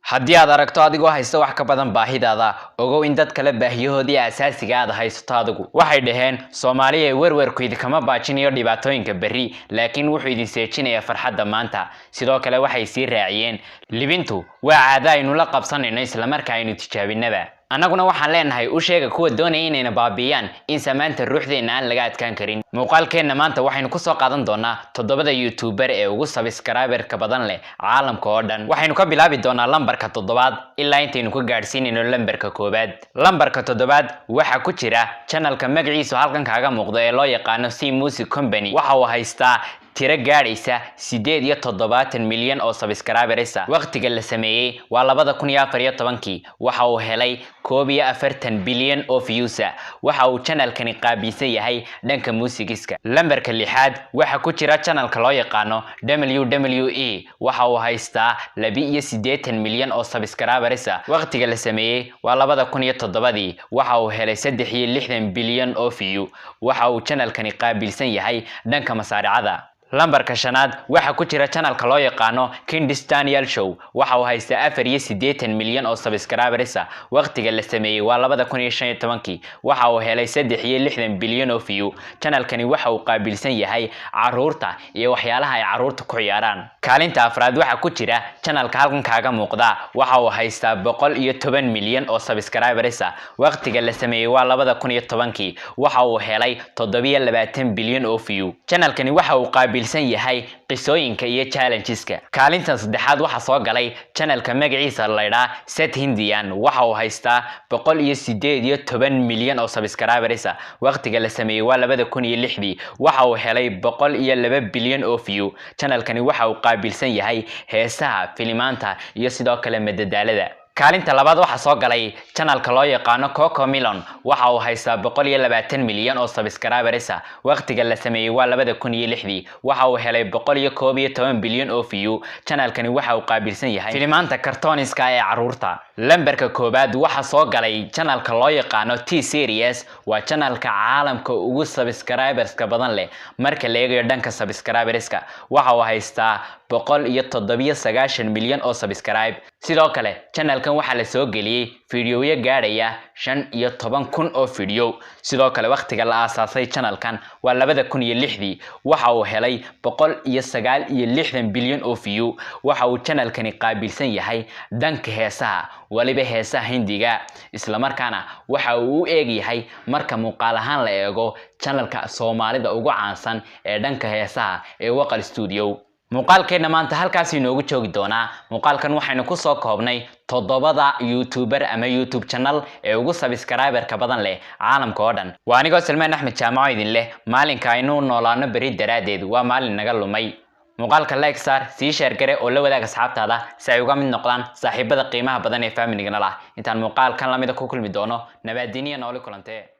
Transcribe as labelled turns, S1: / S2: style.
S1: Haddii aad aragto adigoo haysta wax ka badan baahidaada, ogow in dad kale baahiyahoodii asaasiga aad haysato adigu. Waxay dhaheen Soomaaliya, werwerku idinkama baajinayo dhibaatooyinka berri, laakiin wuxuu idin seejinayaa farxadda maanta. Sidoo kale waxay sii raaciyeen, libintu waa caado aynu la qabsanayno islamarkaa aynu tijaabinaba. Annaguna waxaan leenahay, u sheega kuwa doonaya inayna baabi'iyaan in samaanta ruuxdeenna aan laga adkaan karin. Muuqaalkeenna maanta waxaynu kusoo qaadan doonaa toddobada youtuber ee ugu subscriberka badan leh caalamka oo dhan. Waxaynu ka bilaabi doonaa lambarka toddobaad ilaa intaynu ka gaadhsiinayno lambarka koowaad. Lambarka toddobaad waxaa ku jira channelka magaciisu halkan kaaga muuqdo ee loo yaqaano C Music Company. Waxa uu haystaa tiro gaadhaysa 78 milyan oo subscribers. Waqtiga la sameeyey waa 2014-kii. Waxa uu helay 41 bilyan oo views. Waxa uu channelkani qaabilsan yahay dhanka muusigiska. Lambarka lixaad waxa ku jira channelka loo yaqaano WWE. Waxa uu haystaa 82 milyan oo subscribers. Waqtiga la sameeyey waa 2007-dii. Waxa uu helay 63 bilyan oo view. Waxa uu channelkani qaabilsan yahay dhanka masaaricada. Lambarka shanaad waxaa ku jira channelka loo yaqaano Kidz Daniel Show. Waxa uu haystaa 84 milyan oo subscribers. Waqtiga la sameeyey waa 2015-kii. Waxa uu helay 63 bilyan oo view. Channelkani waxa uu qaabilsan yahay caruurta iyo waxyaalaha ay caruurta ku ciyaaraan. Kaalinta afraad waxaa ku jira channelka halkan kaaga muuqda. Waxa uu haystaa 110 milyan oo subscribers. Waqtiga la sameeyey waa 2010-kii. Waxa uu helay 27 bilyan oo view. Channelkani waxa uu qaabilsan yahay qisooyinka iyo challengeska. Kaalintan saddexaad waxaa soo galay channelka magaciisa laydhaa Set Hindian. Waxa uu haystaa 118 milyan oo subscribers. Waqtiga la sameeyey waa 2006-dii. Waxa uu helay 102 bilyan oo view. Channelkani waxa uu qaabilsan yahay heesaha, filimaanta iyo sidoo kale madadaalada. Kaalinta labaad waxaa soo galay channelka loo yaqaano Coco Melon. Waxa uu haystaa 120 milyan oo subscribers. Waqtiga la sameeyey waa 2006-dii. Waxa uu helay 111 bilyan oo view. Channelkani waxa uu qaabilsan yahay filimaanta cartooniska ee caruurta. Lambarka koowaad waxaa soo galay channelka loo yaqaano T Series. Waa channelka caalamka ugu subscriberska badan leh marka la eegayo dhanka subscriberska. Waxa uu haystaa 197 milyan oo subscribe. Sidoo kale channelkan waxaa la soo geliyey fiidiyoyo gaadhaya 15,000 oo fiidiyo. Sidoo kale waqtiga la aasaasay channelkan waa 2006-dii. Waxa uu helay 169 bilyan oo view. Waxa uu channelkani qaabilsan yahay dhanka heesaha, waliba heesaha Hindiga, islamarkaana waxa uu u eeg yahay marka muuqaal ahaan la eego channelka Soomaalida ugu caansan ee dhanka heesaha ee Waqal Studio. Muuqaalkeenna maanta halkaas inoogu joogi doonaa. Muuqaalkan waxaynu kusoo koobnay toddobada youtuber ama YouTube channel ee ugu subscriberka badan leh caalamka oo dhan. Waa anigoo Salmaan Axmed Jaamaco idin leh, maalinka aynu noolaano beri daraaddeed waa maalin naga lumay. Muuqaalka like saar, sii share gare oo la wadaag asxaabtaada si ay uga mid noqdaan saaxiibada qiimaha badan ee familigana lah. Intaan muuqaalkan lamida ku kulmi doono, nabaadiniya, nooli kulantee.